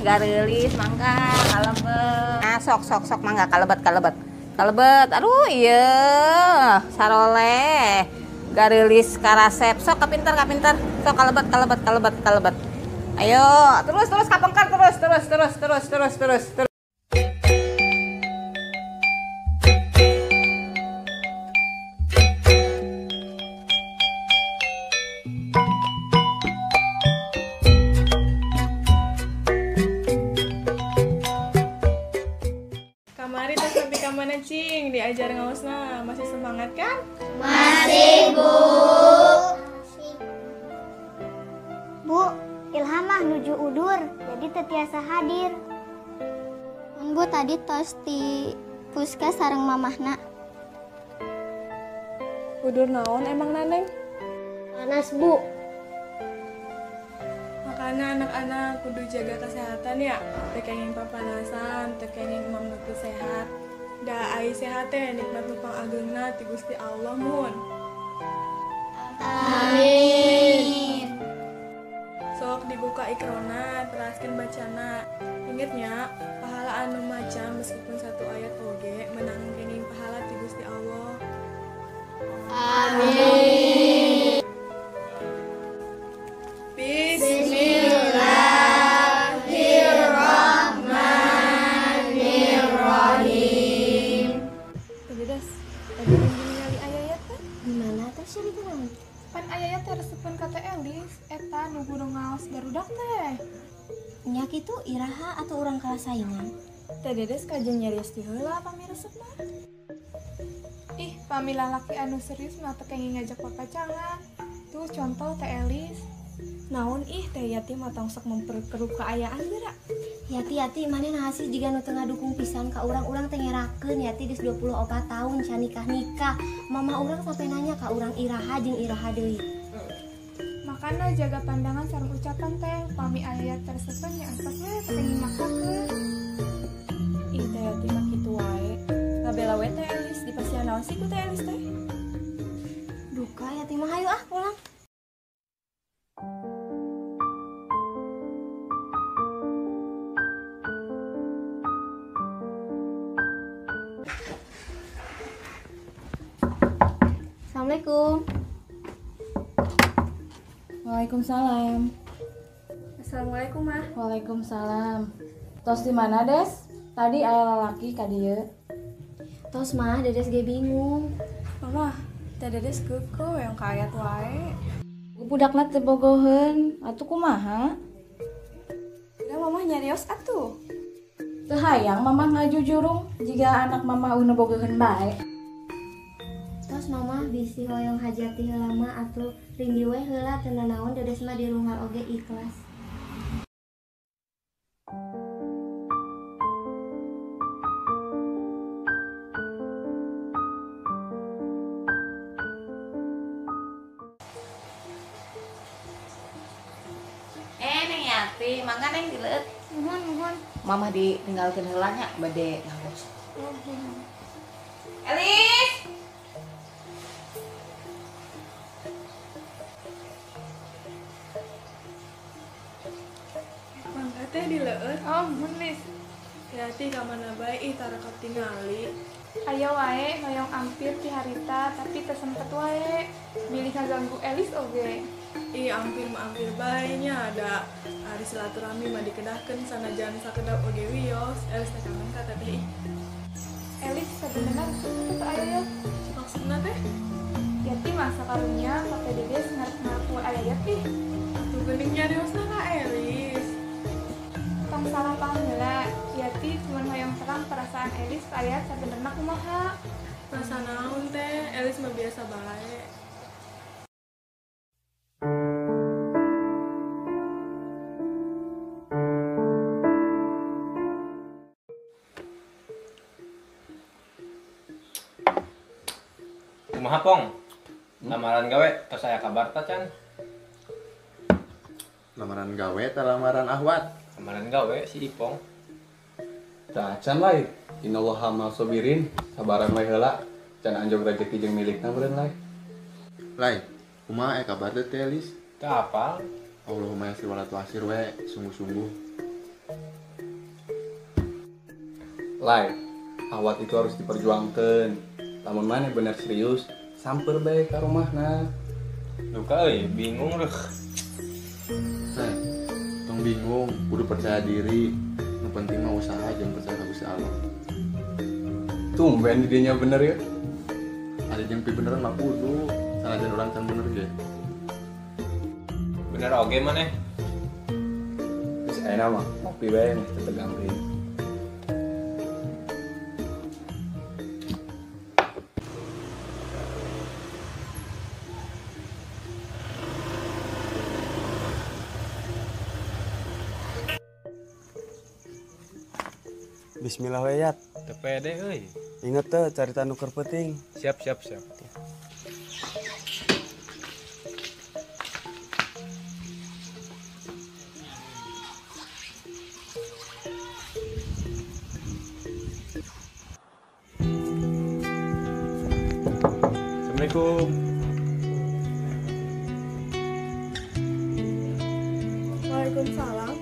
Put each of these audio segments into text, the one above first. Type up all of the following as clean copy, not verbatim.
Gareulis mangga kalebet. Nah, sok sok sok mangga kalebet kalebet. Kalebet. Aduh iya, saroleh. Gareulis karasep. Sok kapinter kapinter. Sok kalebet kalebet kalebet kalebet. Ayo, terus terus kapengkar terus terus terus terus terus terus terus. Kamari tos nepi ka mana cing diajar ngaosna, masih semangat kan? Masih, Bu. Masih. Bu, Ilham mah nuju udur, jadi teu tiasa hadir. Mun Bu tadi tos di puskes sareng mamahna. Udur naon emang Naneng? Panas, Bu. Makanya anak-anak kudu jaga kesehatan ya. Teu kenging papanasan, teu kenging mam nu teu sehat. Da ai sehat teh nikmat nu pangageungna ti Gusti Allah mun. Amin. Sok dibuka ikrona, teraskeun bacana. Inget nya, pahala anu maca meskipun satu ayat oge menang kenging pahala ti Gusti Allah. Amin. Bismillahirrahmanirrahim. Teh Dedes, tadi ningali Ayayat teh? Di mana teh cerita naon? Pan Ayayat teh resepeun ka Teh Elis, eta nu guru ngaos barudak teh. Nya kitu iraha atau urang kalah saingan? Teh Dedes kajen nyarios ti heula pami resepna. Ih, pami lalaki anu serius mah teu kenging ngajak papacangan. Tuh contoh Teh Elis. Naon ih Teh Yati mah tong sok memperkeruh kaayaan geura. Yati Yati maneh naha sih jiga nu teu ngadukung pisan ka urang-urang teh ngerakeun Yati geus 24 tahun can nikah-nikah. Mama urang sampai nanya ka urang iraha jeung iraha deui. Makana jaga pandangan sareng ucapan teh, pami Ayayat resepeun nya entos we teu kenging maksakeun. Ih Teh Yati mah kitu wae. Ngabela we Teh Elis dipasihan naon sih ku Teh Elis teh? Duka Yati mah hayu ah pulang. Assalamualaikum. Waalaikumsalam. Assalamualaikum, Mah. Waalaikumsalam. Tos di mana, Des? Tadi aya lalaki ka dieu. Tos mah, Dedes ge bingung. Mama, Teh Dedes keukeuh yang ka Ayat wae. Budakna teu bogoheun, atuh kumaha? Udah Mamah nyarios atuh. Teu hayang Mamah ngajujurung jiga anak Mamah nu bogoheun bae. Tos Mama bisi hoyong hajati heula mah atuh ringgi we heula teu nanaon Dedes mah dirunghal oge ikhlas. Neng Yati, mangga Neng dileueut. Nuhun, nuhun. Mamah ditinggalkeun heula nya bade ngaos. Elis. Mangga teh dileueut. Oh, nuhun Lis. Yati ka mana bae ih tara katingali. Aya wae hoyong ampir ti harita tapi teu sempet wae. Bilih ngaganggu Elis oge. Ih ampir mah ampir bae nya ada ari silaturahmi mah dikedahkeun sanajan sakedap oge wios. Elis teh kangen ka teteh ih. Elis sabenerna resep teu ka Ayayat. Maksudna teh? Yati mah sakarunya ka Teh Dedes ngarep-ngarep we Ayayat ih. Atuh geuning nyariosna ka Elis. Tong salah paham heula. Yati cuman hoyong terang perasaan Elis ka Ayat sabenerna kumaha. Perasaan naon teh? Elis mah biasa bae. Kumaha Pong? Lamaran gawe tos aya kabar ta can? Lamaran gawe teh lamaran ahwat? Lamaran gawe si Ipong. Tah can lain. Innallaha ma'as-sabirin, sabaran we heula. Can anjog rezeki jeung milikna meureun lain. Lai, kumaha aya kabar teh Elis? Teu apal. Allahumma yassir wala tu'assir we, sungguh-sungguh. Lai, awat itu harus diperjuangkan. Lamun maneh bener serius, samper bae ka rumahna. Duka euy, bingung reuh. Heh, tong bingung, kudu percaya diri. Nu penting mah usaha jeung percaya ka Gusti Allah. Tumben didinya bener ya. Ada jeung pi beneran mah kudu, sanajan urang can bener ge. Bener oge maneh. Geus ayeuna mah ngopi bae nih teu tegang deui. Bismillah we Yat. Teu pede euy. Ingat teh carita nu keur peuting. Siap siap siap. Assalamualaikum. Waalaikumsalam.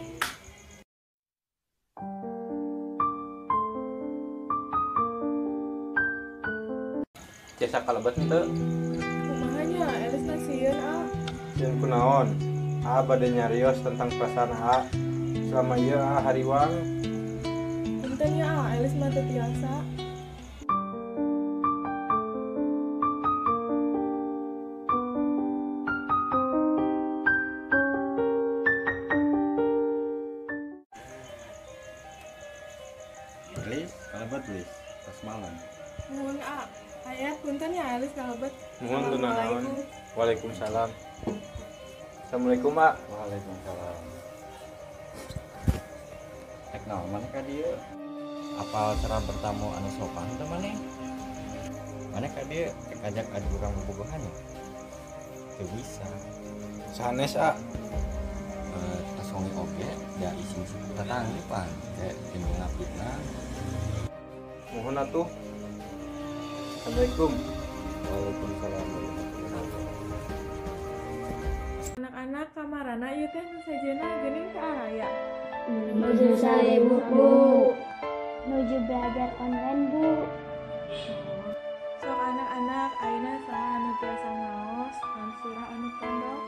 Jasa kalebet henteu? Kumaha nya, Elis mah sieun ah. Sieun kunaon? Aa bade nyarios tentang perasaan Aa. Selama ieu Aa hariwang. Punten nya ah, Elis mah teu tiasa. Lis, kalebet Lis, tas malam. Nuhun ah. Ayah, punten ya Elis kalebet. Nuhun teu nanaon. Waalaikumsalam. Assalamualaikum, Pak. Waalaikumsalam. Rek naon maneh ka dieu? Apal cara bertamu anu sopan teu maneh? Maneh ka dieu rek ajak adu urang bobogohan ya? Teu bisa. Sanes, ah. Tas wengi oge da isin tetanggipan kayak timbul fitnah. Nuhun atuh. Assalamualaikum. Waalaikumsalam warahmatullahi wabarakatuh. Anak-anak kamarana ieu teh nu sejenna geuning teu araya. Nuju sare Bu. Nuju belajar online Bu. Sok anak-anak ayeuna saha anu tiasa ngaos ngan surah anu pondok?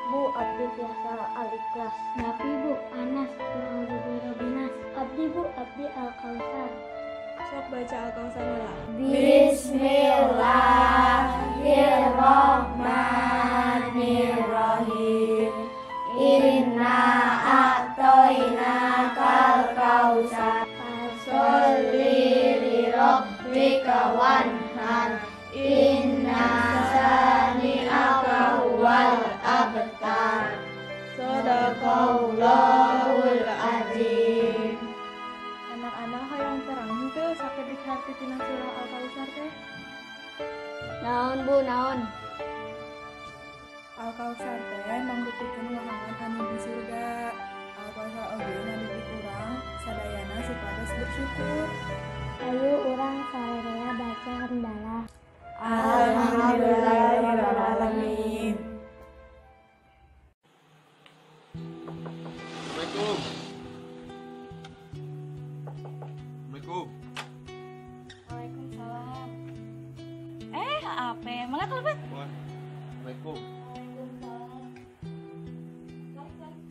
Bu, abdi tiasa Al-Ikhlas. Napi Bu, Anas, Qul a'udzu birabbin nas. Abdi Bu, abdi Al-Kautsar. Sok baca Al-Kautsar heula. Bismillahirrahmanirrahim. Inna a'tainakal kautsar. Fasholli li rabbika wanhar. Inna syani'aka huwal abtar. Shadaqallahul azim. Anak-anak hoyong terang henteu sakedik harti tina surah Al-Kautsar teh? Naon Bu, naon? Al-Kautsar teh mangrupikeun wahangan anu di surga. Al-Kautsar oge ngadidik urang sadayana supados bersyukur. Ayo urang sarerea baca hamdalah. Alhamdulillahirabbil alamin. Assalamualaikum. Assalamualaikum. Waalaikumsalam. Apa? Mangga kalebet. Waalaikumsalam. Waalaikumsalam. Balik, balik.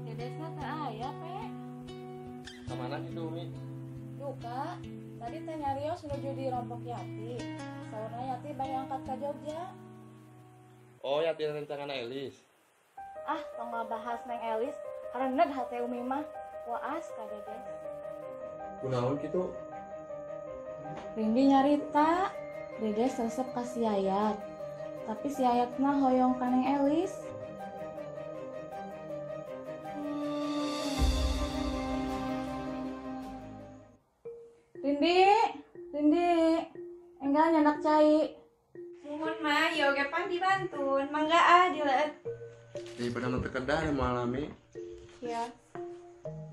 Dedesna teu aya, Pe. Ka mana kitu, Umi? Duka, tadi teh nyarios nuju di rompok Yati. Saurna Yati bade angkat ka Jogja. Oh, Yati rencangan Elis. Ah, tong ngabahas Neng Elis, kareneg hate Umi mah. Waas ka Dedes. Kunaon kitu? Rindi nyarita, Dedes resep ka si Yayat. Tapi si Yayat mah hoyong ka Neng Elis. Rindi, Rindi, enggal nyandak cai. Muhun mah, ieu oge pan dibantun. Mangga ah dileueut. Daripada nu teu kedah nu alami. Ya.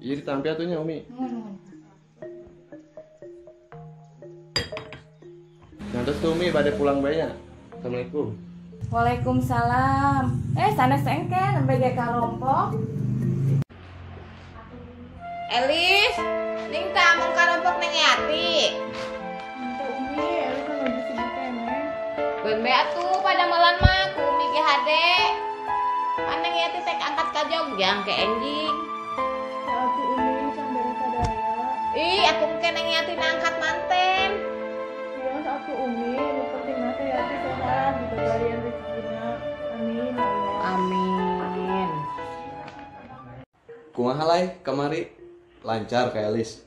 Ieu ditampi atuh nya Umi. Nuhun, nuhun. Ngantos tuh Umi bade pulang bae nya. Assalamualaikum. Waalaikumsalam. Sanes engke nembe ge ka rompok. Elis, ning teh amung karompok Neng Yati. Henteu Umi, Elis mah lagi sibuk keneh. Beun bae atuh padamelan mah ku Umi ge hade. Pan Neng Yati teh angkat ka Jogja ke enjing. Ya atuh Umi can beres sadaya. Ih, atuh engke Neng Yati angkat manten. Wios atuh Umi, nu penting mah teh Yati sehat, dibabarian rezekina. Amin ya Allah. Amin. Kumaha Lai kamari? Lancar ka Elis.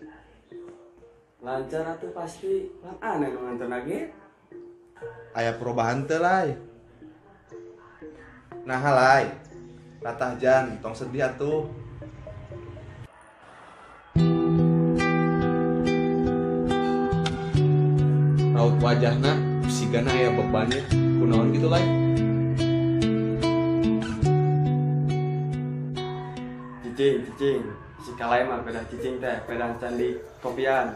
Lancar atuh pasti, lan aneh nu nganter ge. Aya perubahan teu Lai? Nah Lai, latah jan, tong sedih atuh. Raut wajahna sigana aya bebannya, kunaon gitu Lai? Cicing, cicing. Si Kalai mah pedah cicing teh, pedah candi kopian.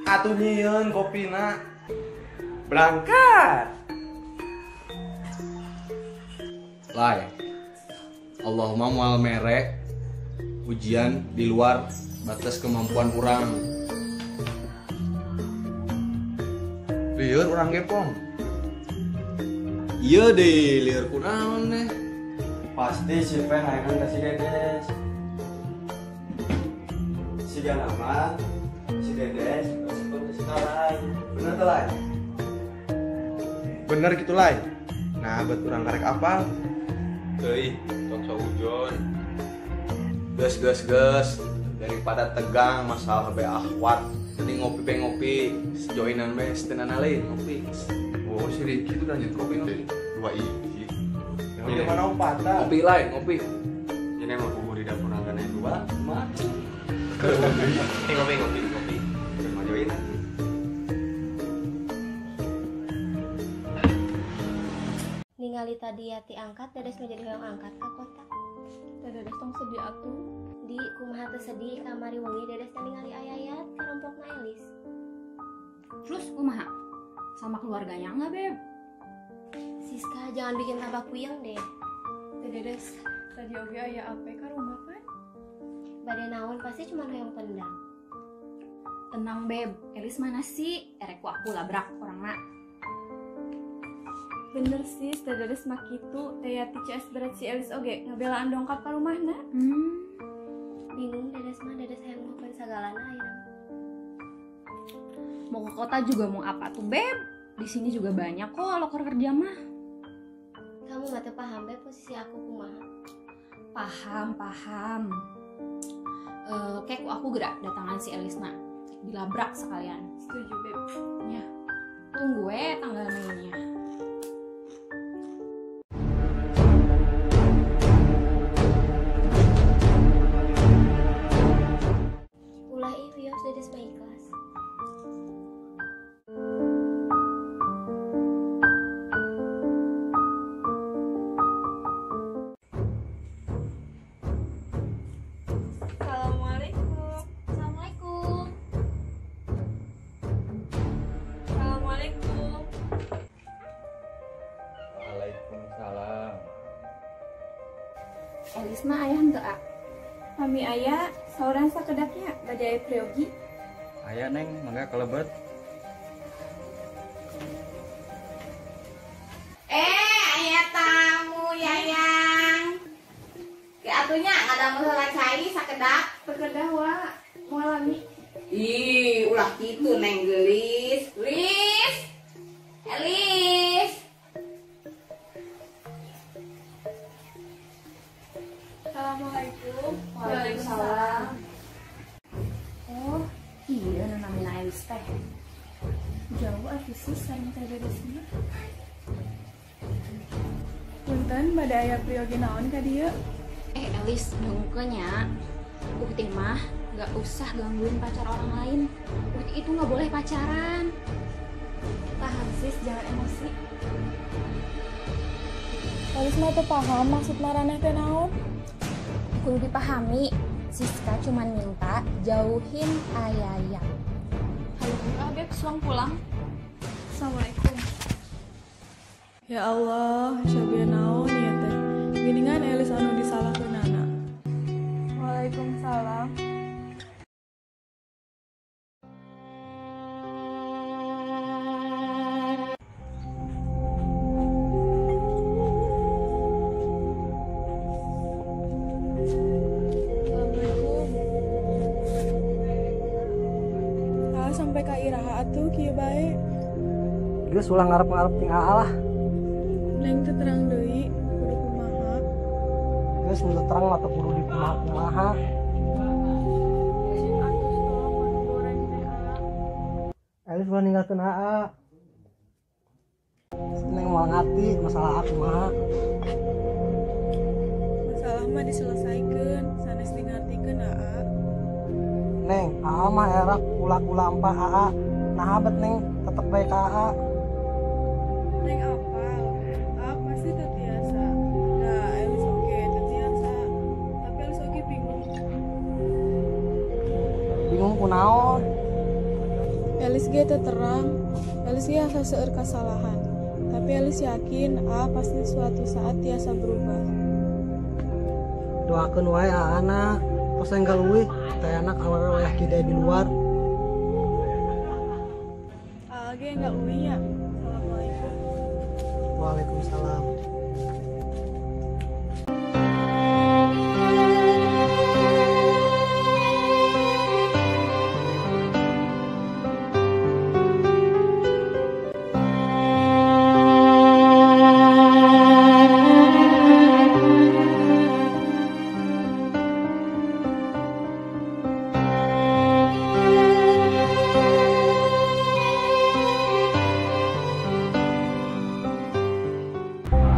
Atuh nyieun kopina. Berangkat. Lai, Allah mah moal mere ujian di luar batas kemampuan urang. Lieur urang ge pong. Iya deh, lieur kunaon deh. Pasti si Pe hayangan ka si Dedes. Siga nama si Dedes resepun ke si Kalai. Bener teh Lai? Bener gitu Lai. Nah, buat urang karek apal? Teuih, tong saujon. Geus geus geus, daripada tegang masalah be akhwat, mending ngopi be ngopi, joinan be setenan lain ngopi. Oh, si Riki tuh lanjut kopi teh. 2 iji. Ya mana opata? Ngopi Lai, ngopi. Ini mah bubur di dapur angkana dua, mah. Ngopi ngopi ngopi. Mau joinan. Ningali tadi Yati angkat, Dedes menjadi hoyong angkat ka kota. Teh Dedes tong sedih atuh. Di kumaha teu sedih kamari wengi Dedes teh ningali Ayayat karompokna Elis. Terus kumaha? Sama keluarganya enggak, Beb? Siska, jangan bikin tambah puyeng deh. Teh Dedes, tadi oge aya ape ka rumah kan? Bade naon pasti cuma hoyong pendang. Tenang, Beb. Elis mana sih? Erek ku aku labrak orangna. Bener sis, Teh Dedes mah kitu. Teh Yati CS berat si Elis oge ngabelaan dongkap ka rumahna. Bingung Dedes mah, Dedes hayang ngumpulin sagalana ayeuna. Mau ke kota juga mau apa tuh, Beb? Di sini juga banyak kok loker kerja mah. Kamu mah teu paham Beb posisi aku kumaha. Paham, paham. Kayak aku gerak datangan si Elisna. Dilabrak sekalian. Setuju, Beb. Ya. Tunggu tanggal mainnya. Ulah ih wios Dedes mah ikhlas. Assalamualaikum. Assalamualaikum. Assalamualaikum. Waalaikumsalam. Elis mah ayah henteu a. Pami aya saurang sakedapnya bade aya priyogi. Aya Neng, mangga kalebet. Aya tamu Yayang. Ke atunya ngadamel heula cai sakedap. Pekedah wa, moal lami. Ih, ulah kitu Neng geulis. Lis. Elis. Assalamualaikum. Waalaikumsalam. Oh, iya namina Elis teh. Jauh atuh sis sareng Teh Dedesna. Punten bade aya priyogi naon ka dieu? Elis, dongkeun nya. Ukti mah gak usah gangguin pacar orang lain. Ukti itu gak boleh pacaran. Tahan sis, jangan emosi. Elis mah teu paham maksud maraneh teh naon. Kudu dipahami, Siska cuman minta jauhin Ayayat. Halo, ah Beb, suang pulang. Assalamualaikum. Ya Allah, coba naon ya teh. Geningan Elis anu disalahkeunana. Waalaikumsalam. Kumaha atuh kieu bae? Geus ulah ngarep-ngarep ting Aa lah. Neng teu terang deui kudu kumaha. Geus mun terang mah teu kudu dikumaha-kumaha. Cing atuh stop anu goreng teh Aa. Elis ulah ninggalkeun Aa. Neng moal ngarti masalah aku kumaha. Masalah mah diselesaikeun, sanes dingartikeun Aa. Neng, Aa mah era kula-kula ampah Aa. Nah abet Neng, tetep bae ka Aa. Neng apal, Aa pasti teu tiasa. Da Elis oge teu tiasa. Tapi Elis oge bingung. Bingung kunaon? Elis ge teu terang. Elis ge asa seueur kasalahan. Tapi Elis yakin Aa pasti suatu saat tiasa berubah. Doakeun wae Aa na. Tos enggal leuwih, teh enak awewe wayah kieu di luar. Aa ge enggal leuwih nya. Assalamualaikum. Waalaikumsalam.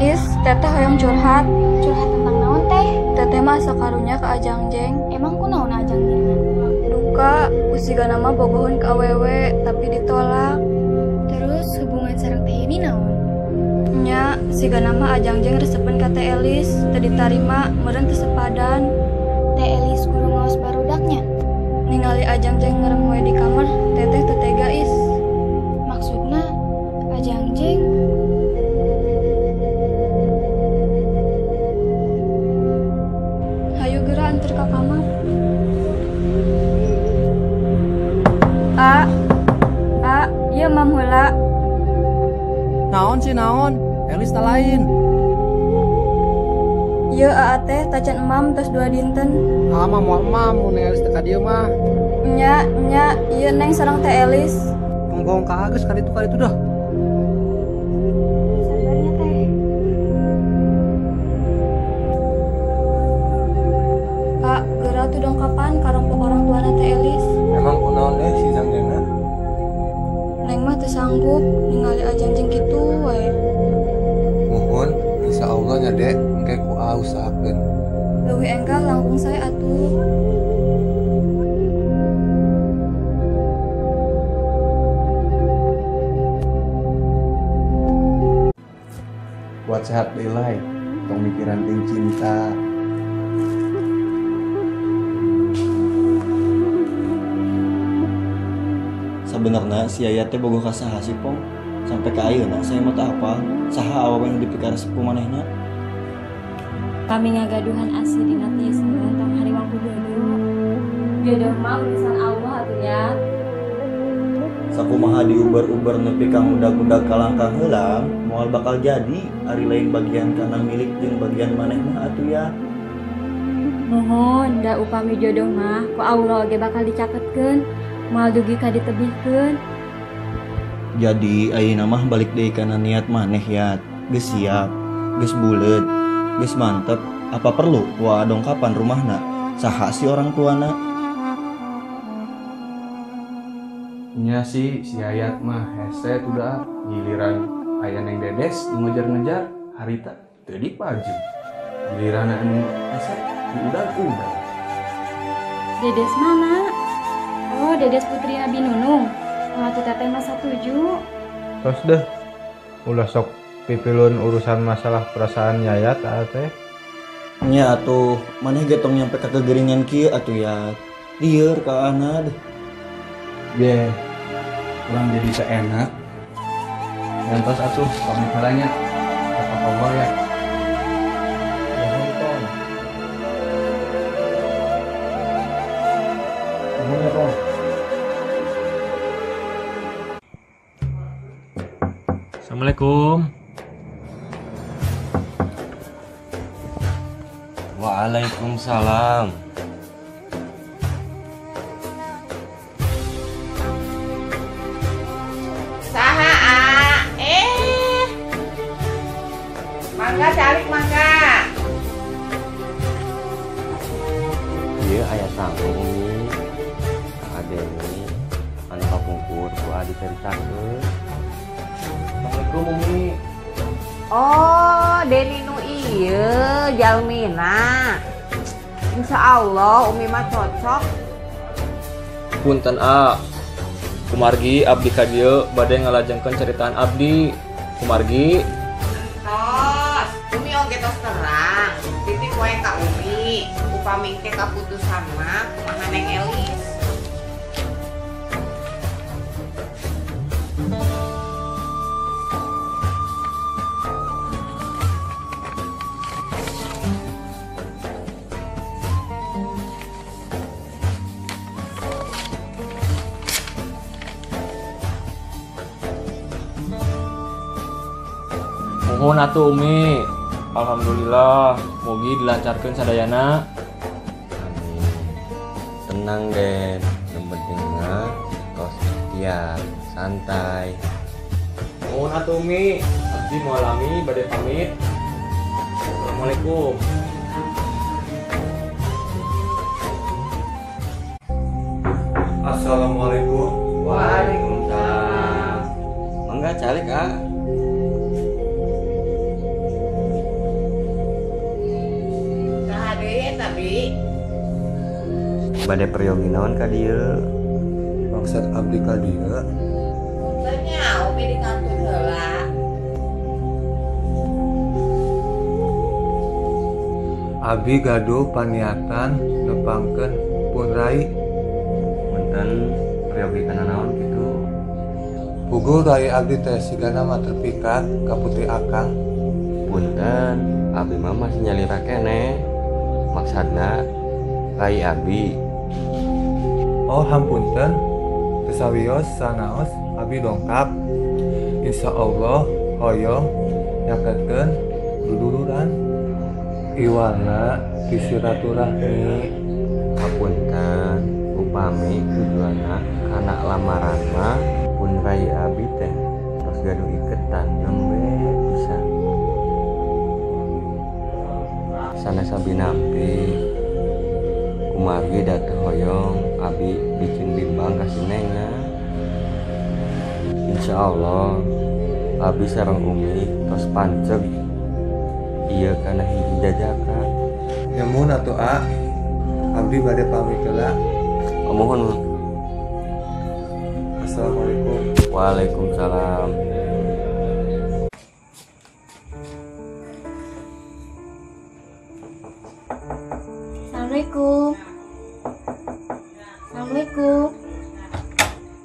Is, teteh hoyong curhat. Curhat tentang naon teh? Teteh mah asa karunya ka Ajang Jeng. Emang kunaon Ajang Jeng? Duka, usigana mah bogoheun ka awewe tapi ditolak. Terus hubungan sareng teh ini naon? Nya, sigana mah Ajang Jeng resepeun ka Teh Elis, teu ditarima, meureun teu sepadan. Teh Elis kudu ngaos barudaknya. Ningali Ajang Jeng ngerem we di kamar, teteh teu tega Is. Maksudna Ajang Jeng hayu geura anter ka kamar. A, A, ieu mam heula. Naon sih naon? Elis tak lain. Ieu Aa teh tacan emam tos 2 dinten. Aa mah moal emam mun Elis teu ka dieu mah. Nya, nya, ieu Neng sareng Teh Elis. Tong bohong ka geus kaditu dah. Sabarnya teh. Kak, geura tuh dong kapan karompok orang tuana Teh Elis. Emang kunaon deh si Jangjengna? Neng mah teu sanggup ningali Ajang Jeng kitu wae. Muhun, insya Allah nya dek, engke ku Aa usahakeun. Leuwih enggal langkung sae atuh. Buat sehat deui, tong mikiran ting cinta. Sabenerna si Yayat teh bogoh ka saha sih Pong? Sampai ka ayeuna saya mah teu apal saha awewe nu dipikaresep ku manehna. Kami ngagaduhan asli dina tiis tong hariwang ku jodoh. Jodoh mah urusan Allah atuh ya. Sakumaha diuber-uber nepi ka ngudag-udag kalangkang heula moal bakal jadi ari lain bagian kana milik jeung bagian maneh mah atuh ya. Muhun da upami jodoh mah ku Allah oge bakal dicaketkeun. Moal dugi ka ditebihkeun. Jadi ayeuna mah balik deui kana niat maneh ya. Geus siap, geus buleud, geus mantep. Apa perlu ku Aa dongkapan rumahna? Saha sih orang tuana? Nya sih si Ayat mah hese udah giliran aya Neng Dedes nu ngejar-ngejar harita teu dipaju. Giliran anu hese diudag-udag. Dedes mana? Oh, Dedes Putri Abi Nunung. Wah, tuh teteh mah satuju. Tos deh, ulah sok pipilun urusan masalah perasaan Yayat Aa teh. Nya atuh, maneh ge tong nyampe ka kegeringan kieu atuh ya. Lieur ka ana deh. Ye, kurang jadi seenak. Ngantos atuh pamit heula nya. Apa kabar ya? Nuhun Pong. Nuhun ya Pong. Assalamualaikum. Waalaikumsalam. Mangga calik mangga. Ieu aya sangu Umi. Ka Deni anu kapungkur ku Aa dicaritakeun. Assalamualaikum Umi. Oh, Deni nu ieu jalmina. Insya Allah Umi mah cocok. Punten A. Kumargi abdi ka dieu bade ngalajengkeun caritaan abdi. Kumargi. Tos, Umi oge tos terang. Titip wae ka Umi. Upami engke kaputusan mah kumaha Neng Elis. Nuhun atuh Umi. Alhamdulillah, mugi dilancarkeun sadayana. Amin. Tenang Den, yang penting mah tos ikhtiar, santai. Nuhun atuh Umi, abdi moal lami bade pamit. Assalamualaikum. Assalamualaikum. Waalaikumsalam. Mangga calik ah. Bade peryogi naon ka dieu? Maksud abdi ka dieu? Teu nya, Umi di kantor heula. Abi gaduh paniatan nepangkeun pun rai. Punten peryogi kana naon kitu? Puguh rai abdi teh sigana mah terpikat ka putri akang. Punten, abi mah masih nyalira keneh. Maksudna rai abi. Oh hampunten, teu sawios sanaos abi dongkap. Insya Allah hoyong nyaketkeun duduluran. Iwalna ti silaturahmi. Hapunten, upami tujuanna kana lamaran mah pun rai abi teh tos gaduh iketan nembe pisan. Sanes abi nampi. Kumargi da teu hoyong abi bikin bimbang ka si Nengna. Insya Allah abi sareng Umi tos panceg ieu kana hiji jajakan. Nyamun atuh A, abdi bade pamit heula. Mohon. Assalamualaikum. Waalaikumsalam. Assalamualaikum. Assalamualaikum.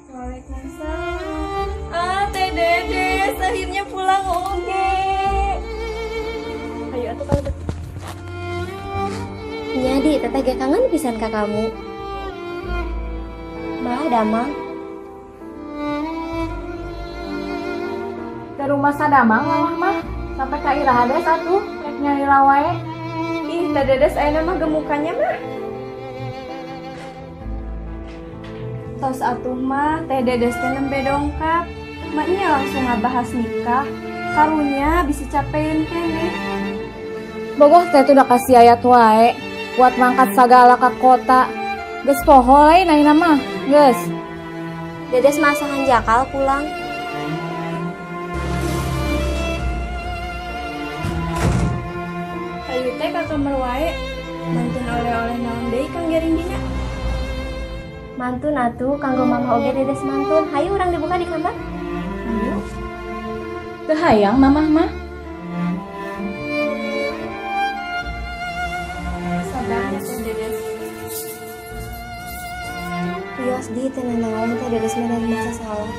Waalaikumsalam. Ah, Teh Dedes akhirnya pulang oge. Ayo atuh kalau Nyadi, teteh ge kangen pisan ka kamu. Bah, damang. Ke rumah sadamang mamah mah sampai ka iraha des atuh rek nyalira wae. Ih, Teh Dedes ayeuna mah gemukannya mah. Tos atuh mah Teh Dedes teh nembe dongkap. Maknya langsung ngabahas nikah. Karunya bisi capeun keneh. Bogoh teh tuh udah kasih ayat wae buat mangkat sagala ka kota. Geus poho lain ayeuna mah, geus. Dedes mah asa hanjakal pulang. Ayu teh ka kamar wae. Mantun oleh-oleh naon deui Kang Gerindina. Mantun atuh kanggo mama oge Dedes mantun. Hayu urang dibuka di kamar. Hayu. Teu hayang mamah mah. Sabar ya Teh Dedes. Wios di teu nanaon Teh Dedes mah dari masa salah.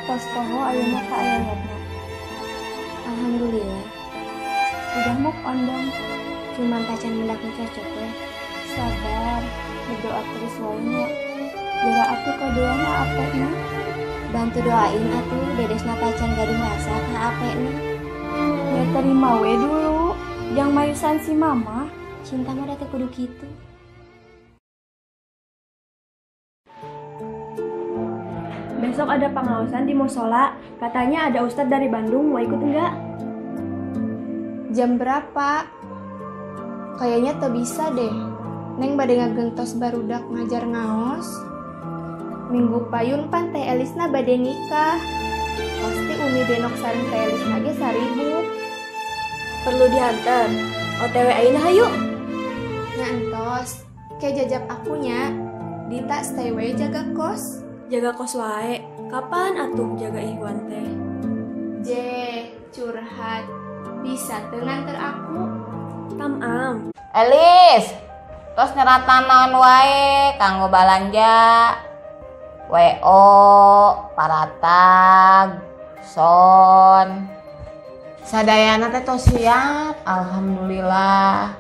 Tos poho ayeuna ka ayatna. Alhamdulillah. Udah move on dong. Cuman tacan mendak nu cocok we. Sabar, berdoa terus wae nya. Geura atuh kadoana apena. Bantu doain atuh Dedesna tacan gaduh rasa ka apena. Ya terima we dulu. Jang mayusan si mama. Cinta mah da teu kudu kitu. Besok Besok ada pengawasan di musola. Katanya ada ustadz dari Bandung, mau ikut enggak? Jam berapa? Kayaknya tak bisa deh. Neng bade ngagentos barudak ngajar ngaos. Minggu payun pan Teh Elisna bade nikah. Pasti Umi Denok sareng Teh Elisna ge saribuk. Perlu diantar. OTW ayeuna hayu. Nya entos. Ke jajab akunya. Dita stay we jaga kos. Jaga kos wae. Kapan atuh jaga Ikhwan teh? Je, curhat. Bisa teu nganter aku? Tamam. Elis, tos nyeratan naon wae kanggo balanja. WO, paratag, son. Sadayana teh tos siap, alhamdulillah.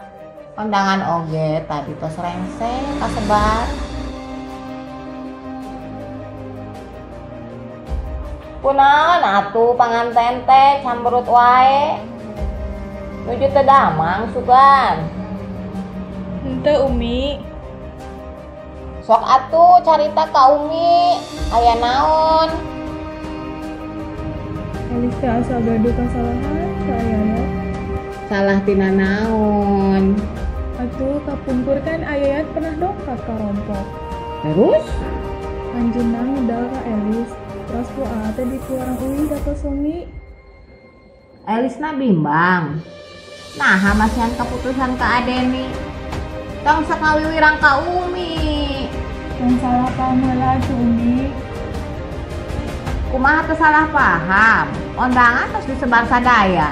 Kondangan oge tadi tos rengse kasebar. Kunaon atuh panganten teh camberut wae. Nuju teu damang sugan. Henteu Umi. Sok atuh carita ka Umi, aya naon? Elis teh asa gaduh kasalahan ka Ayayat. Salah tina naon? Atuh kapungkur kan Ayayat pernah dongkap ka rompok. Terus? Anjeunna ngedal ka Elis. Terus ku aa teh dipiwarang uih da kosongi. Elisna bimbang. Naha masihan keputusan ka Adeni. Tong sok ngawiwirang ka Umi. Tong salah paham heula atuh Umi. Kumaha teu salah paham? Ondangan tos disebar sadaya.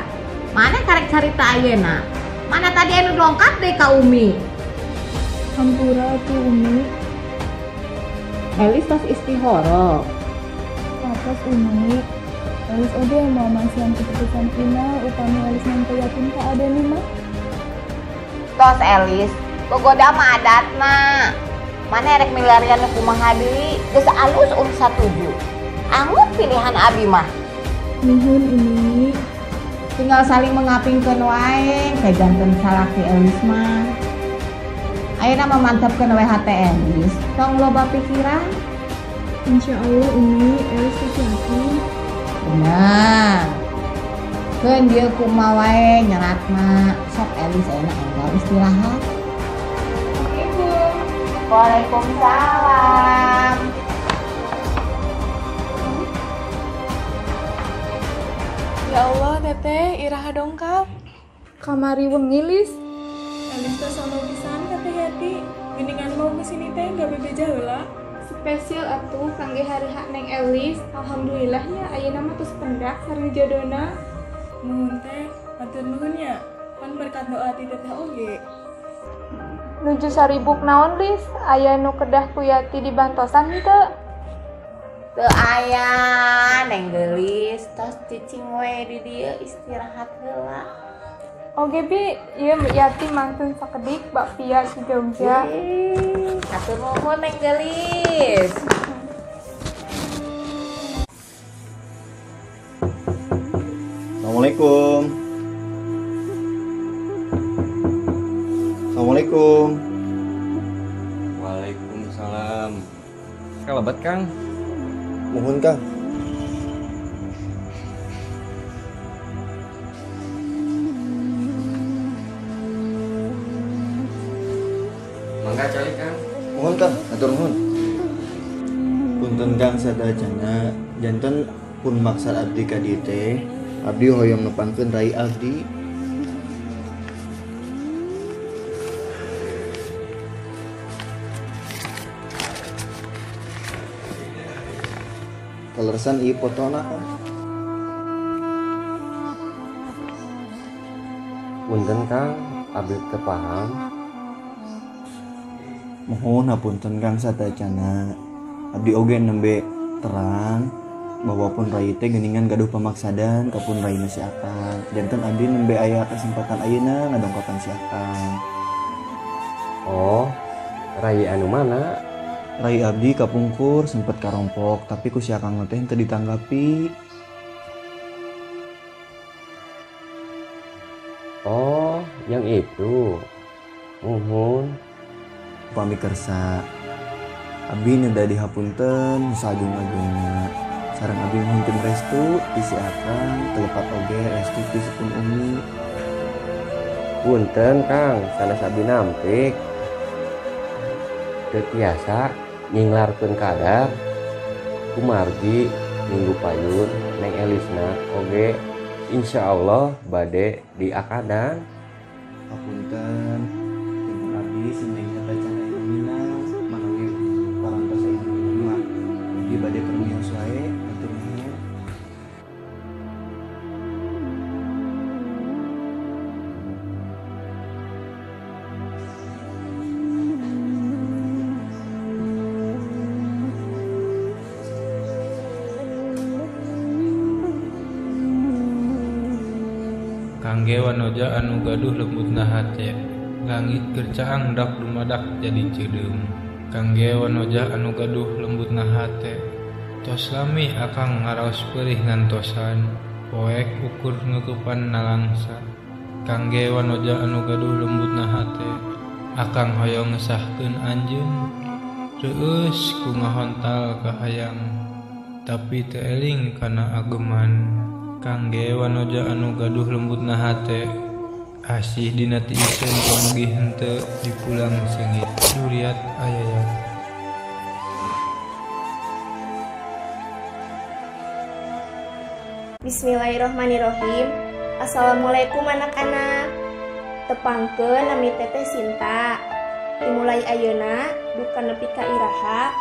Mana karek carita ayeuna? Mana tadi anu dongkap deui ka Umi? Hampura atuh Umi. Elis tos istihoro. Atas Umi, Elis oge mau masihan keputusan final upami Elis nanti yakin ka Adeni mah. Tos Elis, gogoda mah adatna. Mana erek milarian nu kumaha deui, geus alus satuju. Angut pilihan abi mah. Nuhun Umi. Tinggal saling mengapingkeun wae, kajanten salaki Elis mah. Ayeuna mah mantepkeun we hate Elis, tong loba pikiran. Insya Allah Umi, Elis teh yakin. Benar. Keun dieu kumaha wae nyeratna, sok Elis ayeuna enggal istirahat. Ibu. Waalaikumsalam. Ya Allah, Teteh, iraha dongkap. Kamari wengi, Lis. Elis teh sono pisan ka Teh Yati. Geuningan mau kesini teh gak bebeja heula. Spesial atuh kangge hari hak Neng Elis. Alhamdulillah ya ayeuna mah tos pendak sareng jodona. Nuhun teh, hatur nuhun ya. Pan berkat doa ti Teteh oge. Nuju saribuk naon, Lis? Aya nu kedah ku Yati dibantosan henteu? Teu aya, Neng Geulis, tos cicing we di dieu istirahat heula. Oge bi, ieu Yati mantun sakedik bakpia di Jogja. Hatur nuhun Neng Geulis. Assalamualaikum. Assalamualaikum. Waalaikumsalam. Kalebet Kang. Mohon Kang. Mangga calik Kang. Mohon Kang, atur nuhun. Punten Kang sadajana, janten pun maksad abdi ka dieu teh, abdi hoyong nepangkeun rai abdi. Kaleresan ieu fotona Kang. Punten Kang, abdi teu paham. Mohon hapunten Kang satacana. Abdi oge nembe terang bahwa pun rai teh geuningan gaduh pamaksadan ka pun raina si Akang. Janten abdi nembe aya kesempatan ayeuna ngadongkapan si Akang. Oh, rai anu mana? Rai abdi kapungkur sempet karompok tapi ku si Akang teh henteu ditanggapi. Oh, yang itu. Muhun. Pami kersa. Abdi neda dihapunten sagung-agungna. Sareng abdi nyuhunkeun restu ti si akang, teu lepat oge restu ti si pun umi. Punten Kang, sanes abdi nampik. Teu tiasa nyinglarkeun kadar. Kumargi minggu payun Neng Elisna oge insyaallah bade diakadan. Hapunten, punten abdi si Neng eta can aya minang, manawi parantos aya minang mah. Abdi bade permios wae, hatur nuhun. Kangge wanoja anu gaduh lembutna hate, langit keur caang dak dumadak jadi ceudeum. Kangge wanoja anu gaduh lembutna hate, tos lami akang ngaraos peurih ngantosan, poek ukur nutupan nalangsa. Kangge wanoja anu gaduh lembutna hate, akang hoyong ngesahkeun anjeun, reueus ku ngahontal kahayang, tapi teu eling kana ageman. Kangge wanoja anu gaduh lembutna hate, asih dina tiiseun pamugi henteu dipulang seungit. Duriat ayayat. Bismillahirrohmanirrohim. Assalamualaikum anak-anak. Tepangkeun nami Teteh Sinta. Dimulai ayeuna duka nepi ka iraha,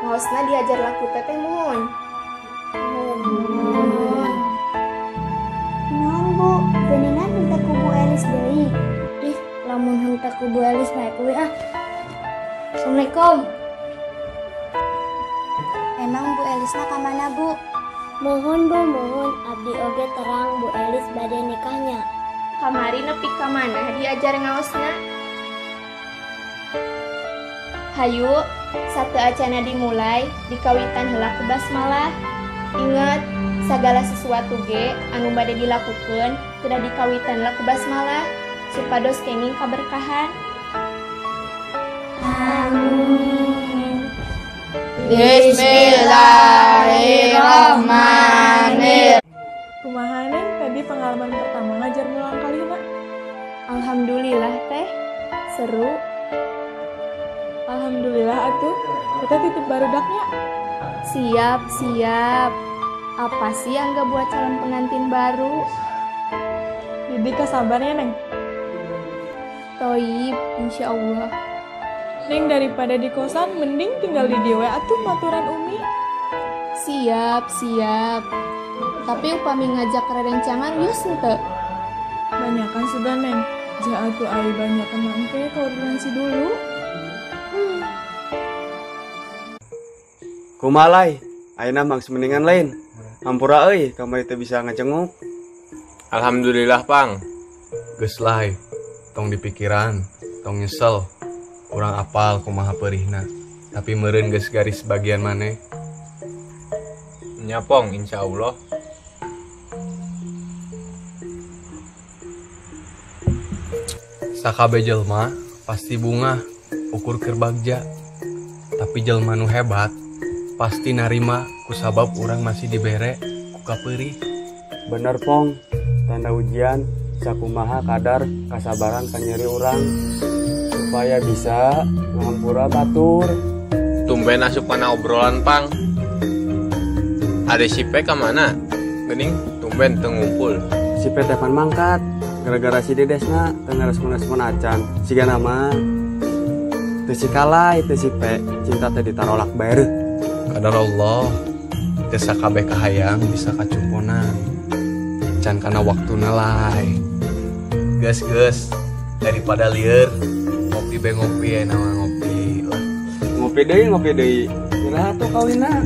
ngaosna diajar laku teteh muhun. Muhun. Nuhun Bu, geuningan henteu ku Bu Elis deui. Ih, lamun henteu ku Bu Elis mah kuwi ah. Assalamualaikum. Emang Bu Elisna ka mana Bu? Mohon Bu, mohon abdi oge terang Bu Elis bade nikahnya. Kamari nepi ka mana diajar ngaosna? Hayu, satu acana dimulai dikawitan heula ku basmalah. Ingat, sagala sesuatu ge anu bade dilakukeun kedah dikawitan heula ku basmalah supados kenging kaberkahan. Amin. Bismillahirrahmanirrahim. Kumaha Neng tadi pengalaman pertama ngajar mulang kalima? Alhamdulillah teh, seru. Alhamdulillah atuh, kita titip barudaknya. Siap, siap. Apa sih yang gak buat calon pengantin baru? Jadi kasabarnya Neng. Toib, insya Allah. Neng daripada di kosan, mending tinggal di dieu we atuh maturan Umi. Siap, siap. Tapi upami ngajak rerencangan geus henteu. Banyakan sudah Neng. Ja atuh ai banyak teman ke koordinasi dulu. Kumaha lay, ayeuna mah geus mendingan lain. Hampura euy, kamari teu bisa ngajenguk. Alhamdulillah Pang. Geus lay, tong dipikiran, tong nyesel. Urang apal kumaha peurihna, tapi meureun geus garis bagian maneh. Nya Pong, insyaallah. Sakabeh jelma pasti bungah ukur keur bagja. Tapi jelma nu hebat pasti narima kusabab urang masih dibere ku kapeurih. Bener Pong, tanda ujian sakumaha kadar kasabaran kanyeri urang supaya bisa ngampura batur. Tumben asup kana obrolan Pang. Ada si P ka mana? Geuning tumben teu ngumpul. Si P teh pan mangkat gara-gara si Dedesna teu ngarespon-respon acan. Sigana mah teu si kalai teu si P, cinta teh ditarolak bae reuh. Kadar Allah, teu sakabeh kahayang bisa kacumponan. Can kana waktuna lay. Geus geus daripada lieur ngopi be ngopi aya nama ngopi lah. Ngopi deui, ngopi deui. Iraha tuh kawinna?